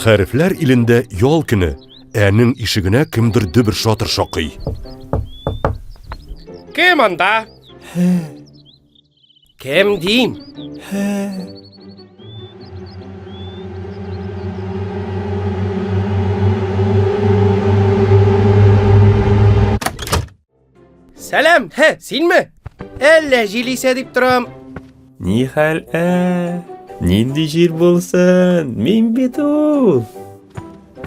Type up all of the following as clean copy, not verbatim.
Хәрефләр илендә ял көне. Әнең ишегенә кемдер дөбер-шатыр шакый. Кем анда? Кем дим? Сәлам, хе, синме? Әллә җил исә дип торам. Ни хәл, ә? Нинди җил булсын? Мин бит ул.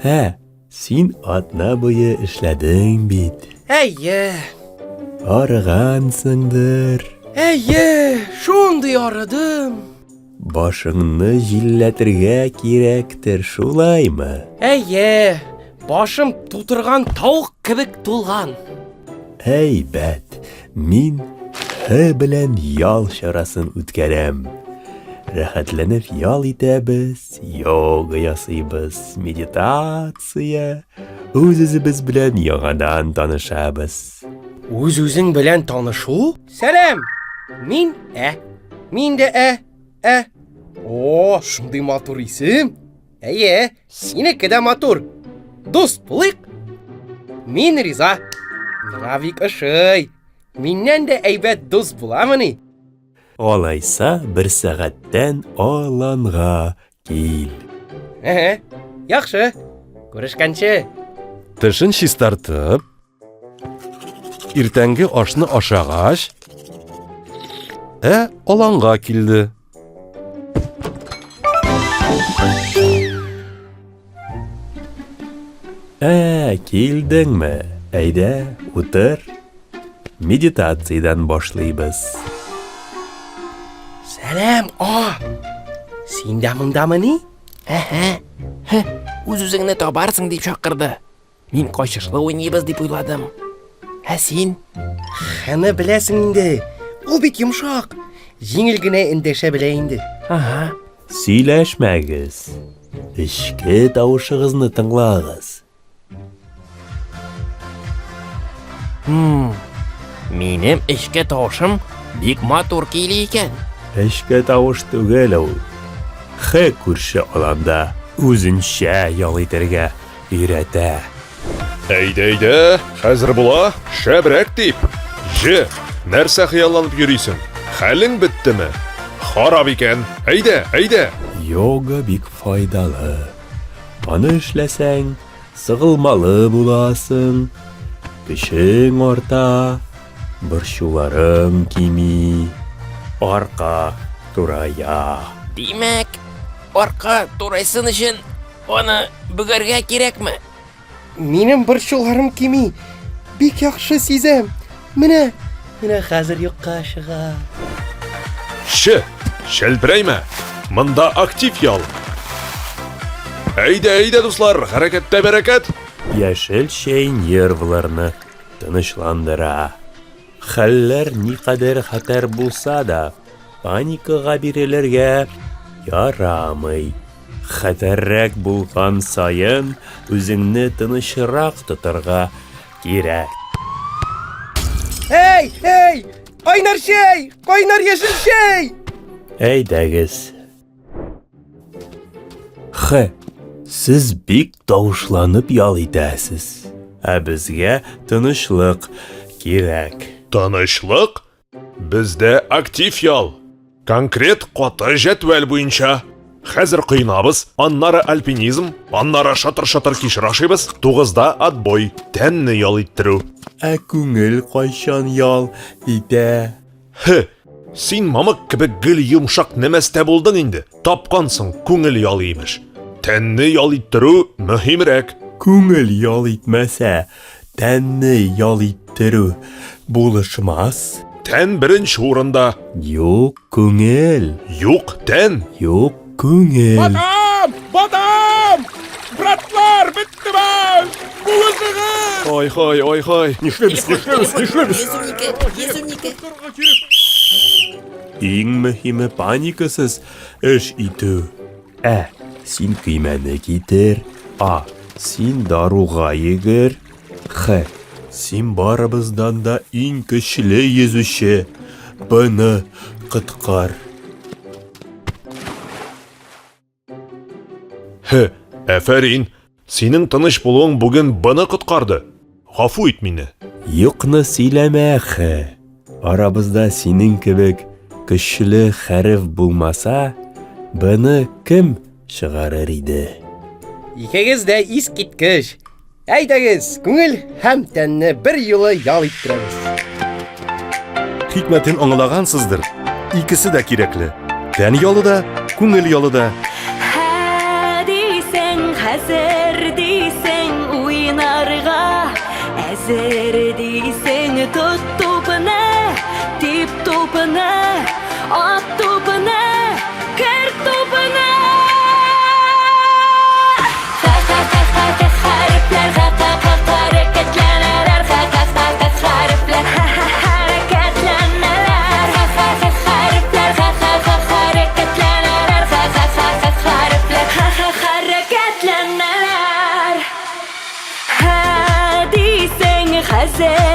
Ә, син атна буе эшләдең бит. Әйе. Арыгансыңдыр. Әйе, шундый арыдым. Башыңны җилләтергә кирәктер, шулаймы? Әйе, башым тутырган тавык кебек тулган. Әйбәт, мин Һ белән ял чарасын үткәрәм. Рәхәтләнеп ял итәбез, йога ясыйбыз, медитация, үз-үзебез белән яңадан танышабыз. Үз-үзең белән танышу? Сәлам! Мин Ә. Мин дә Ә. Ә. О, шундый матур исем. Әйе, синеке дә матур. Дус булыйк. Мин риза. Миңа бик ошый. Миннән дә әйбәт дус буламыни? Алайса, бер сәгатьтән аланга кил. Әһә, яхшы. Күрешкәнче. Тешен чистартып, Иртәнге ашны ашагач, ә аланга килде. Ә, килдеңме? Әйдә, утыр. Медитациядән башлыйбыз. Сәлам, а! Син дә мондамыни? Әһә. Һе, үз-үзеңне табарсың дип чакырды. Мин качышлы уйныйбыз дип уйладым. Ә син? Хәне беләсең инде. Ул бит йомшак. Җиңел генә эндәшә белә инде. Ага. Сөйләшмәгез. Эчке тавышыгызны тыңлагыз. Хм. Минем эчке тавышым бик матур көйли икән. Эчке тавыш түгел ул. Хе күрше аланда үзенчә ял итәргә Өйрәтә. Әйдә, әйдә, хәзер була, шәбрәк дип. Җе, нәрсә хыялланып йөрисең? Хәлең беттеме? Харап икән. Әйдә, әйдә. Йога бик файдалы. Аны эшләсәң, сыгылмалы буласың, көчең арта, борчуларың кими, арка турая. Димәк, арка турайсын өчен Аны бөгәргә кирәкме? Минем борчуларым кими. Бик яхшы сизәм. Менә, менә хәзер юкка чыга. Че, шәлперәймә. Монда актив ял. Әйдә, әйдә, дуслар, хәрәкәттә бәрәкәт. Яшел чәй нервларны тынычландыра. Хәлләр никадәр хәтәр булса да, паникага бирелергә ярамый. Хәтәррәк булган саен, үзеңне тынычрак тотарга кирәк. Эй, эй! Кайнар чәй! Кайнар яшел чәй! Әйдәгез. Х. Сез бик тавышланып ял итәсез. Ә безгә тынычлык кирәк. Тынычлык? Бездә актив ял. Конкрет каты җәтвәл буенча. Хәзер коенабыз, аннары альпинизм, аннары шатыр-шатыр кишер ашыйбыз, тугызда отбой, тәнне ял иттерү. Ә күңел кайчан ял итә? Һе, син мамык кебек гел йомшак нәмәстә булдың инде. Тапкансың, күңел ялы имеш. Тәнне ял иттерү мөһимрәк. Күңел ял итмәсә, тәнне ял иттерү булышмас. Тән беренче урында. Юк, күңел. Юк, тән. Юк, күңел. Батам! Батам! Братлар, бетте баш! Булышыгыз! Ай хай, ай хай. Нишлибез, нишлибез, нишлибез? 112, 112. Иң мөһиме паникасыз эш итү. Ә, син көймәне китер. А, син даруга йөгер. Х, син барыбыздан да иң көчле йөзүче. Бны коткар. Һе, Әфәрин! Синең тыныч булуың бүген Бны коткарды. Гафу ит мине. Юкны сөйләмә, Х. Арабызда синең кебек көчле хәреф булмаса, Бны кем чыгарыр иде? Икегез дә искиткеч. Әйдәгез, күңел һәм тәнне бер юлы ял иттерәбез. Хикмәтен аңлагансыздыр. Икесе дә кирәкле. Тән ялы да, күңел ялы да. Һә дисең, хәзер дисең, уйнарга әзер дисең, тот тупны, тип тупны, ат тупны, кер тупны. Ха-ха-ха-ха, хәрефләр, ха-ха-ха, хәрәкәтләнәләр, ха-ха-ха, хәрефләр, ха-ха, хәрәкәтләнәләр, ха-ха-ха, хәрефләр, ха-ха-ха, хәрәкәтләнәләр, ха-ха-ха, хәрефләр, ха-ха, хәрәкәтләнәләр. Һә дисең, хәзер.